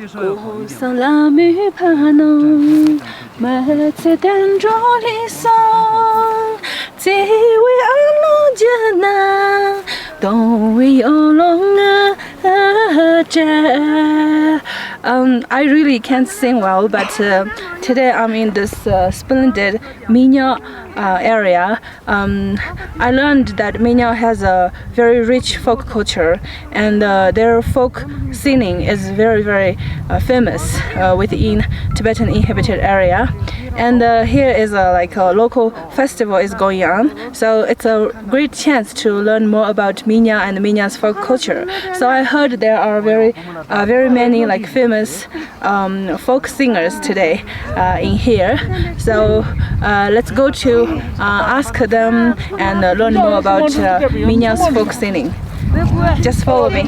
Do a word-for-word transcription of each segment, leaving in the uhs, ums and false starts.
གོ་ས་ལ་མོས་ཕ་ནང་མ་ཚེ་དལ་འགྲོ་ལས་སོང་། བརྩེ་བའི་ཨ་ལོ་རྒྱ་ན་གཏོང་བའི་ཨོ་ལོ་ང་དྲ། Um, I really can't sing well, but uh, today I'm in this uh, splendid Minya uh, area. Um, I learned that Minya has a very rich folk culture, and uh, their folk singing is very, very uh, famous uh, within Tibetan inhabited area. And uh, here is a, like, a local festival is going on, so it's a great chance to learn more about Minya and Minya's folk culture. So I heard there are very, uh, very many, like, famous um, folk singers today uh, in here. So uh, let's go to uh, ask them and uh, learn more about uh, Minya's folk singing. Just follow me.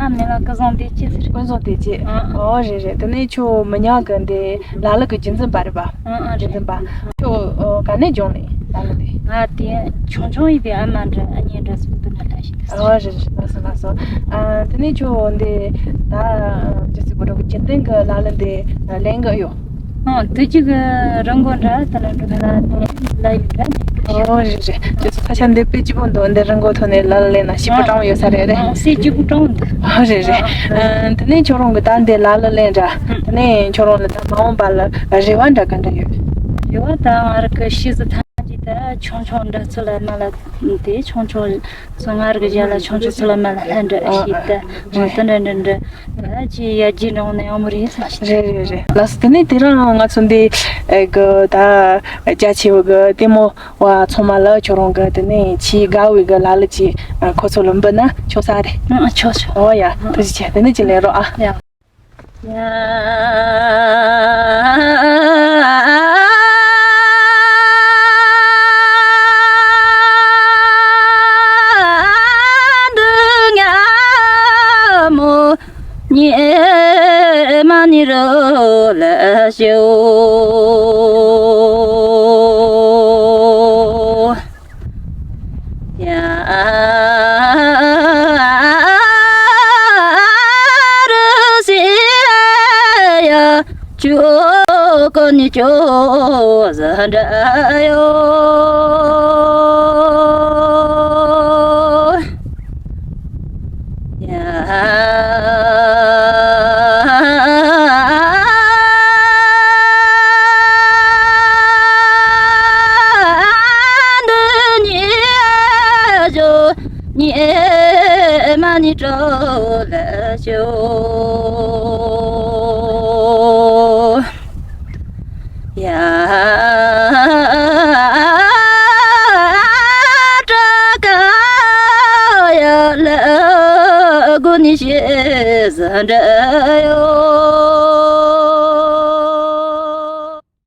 ང་མིང་ལ་སྐལ་བཟང་བདེ་སྐྱིད་ཟེར། ཀུན་བཟང་བདེ་སྐྱིད། ཨ། ཨོ་རེད་རེད། དེ་ནས་ཁྱོད་མི་ཉག་གི་འདི་ལ་ལ་གི་རྒྱུན་འཛིན་པ་རེད་པ། ཨ་ཨ་རྒྱུན་འཛིན་པ། ཁྱོད་ཨོ་ག་ནས་སྦྱོང་ནས་ལ་ལ་འདི། ང་དེ་ཆུང་ཆུང་ཡིན་པའི་ཨ་མ་འདྲ་ཨ་མྱེས་འདྲ་སུ་དུ་ན་ལྟ་ཞིག་ཨོ་རེད་རེད། ལགས་སོ་ལགས་སོ། ཨ་དེ་ནས་ཁྱོད་འདི་ད་ཅི་ཟེར་དགོས་རེད། རྒྱུན་ལྡན་གི་ལ་ལ་འདི་ལེན་གི་ཡོད། ཨ་དུས་གཅིག་རི་མགོ་འདྲ་ད་ལ་འགྲོ་ད་ལ་དེ་ལ་ཡོད་འདྲ་ནི། ཨོ་རེད་རེད། ཁྱོད་ཚོ་ས་ཆ་འདི་དཔེ་སྐྱིད་པོ་འདུག་འདི་རི་མགོ་ཐོག་ནས་ལ་ལ་ལེན་ན་སྐྱིད་པོ་གྲང་མོ་ཡོད་ས་རེད་རེད། ཨ་སེ་སྐྱིད་པོ་གྲང་འདུག་ཨོ་རེད་རེད། ཨ་དེ་ནས་ཁྱོད་རང་གི་ད་འདི་ལ་ལ་ལེན་འདྲ། དེ་ནས་ཁྱོད་རང་ལ་ད་མ་འོངས་པ་ལ་རེ་བ་འདྲ་ག་འདྲ་ཡོད། རེ་བ་ད་ང་རང་གི་ཤི་ཟི་ཐང་གི་ད་ཆུང་ཆུང་འདྲ་ཚོ་ལ་མ་ལ་དེ་ཆུང་ཆུང་སོ་ང་རང་གི་ཞལ་ལ་ཆུང་ཆུང་ཚོ་ལ་མ་ལ་ལྷན་འདྲ་ཨ་ཤི་ད་ང་ད་འདྲ་འདྲ་འདྲ་ད་ཅི་ཡ་ཇི་འདྲ་འོང་ན་ཡང་མོ་རེད་ས་ཤི། རེད་རེད་རེད། ལགས་སོ། དེ་ནས་དེ་རིང་ང་ཚོ་འདི་ཨེ་གི་ད་རྒྱ་ཆེ་བོ་གི་ལྟད་མོ་བ་ཚང་མ་ལ་ཁྱོད་རང་གི་དེ་ནས་ཆེས་དགའ་བའི་གི་ལ་ལ་ཅིག་ཁོ་ཚོ་ལ་འབུལ་ན་ཆོག་ས་རེད། ཨ་ཆོག་ཆོག་ཨོ་ཡ། ཐུགས་རྗེ་ཆེ། དེ་ནས་ཅི་ལས་རོགས་ཨ། ཡ།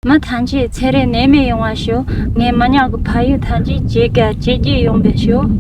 མ་ཐམས་ཅད་ཚེ་རིང་ནད་མེད་ཡོང་བ་ཞུ། ངའི་མི་ཉག་གི་ཕ་ཡུལ་ཐམས་ཅད་ཇེ་དགའ་ཇེ་རྒྱས་ཡོང་བའི་ཞུ།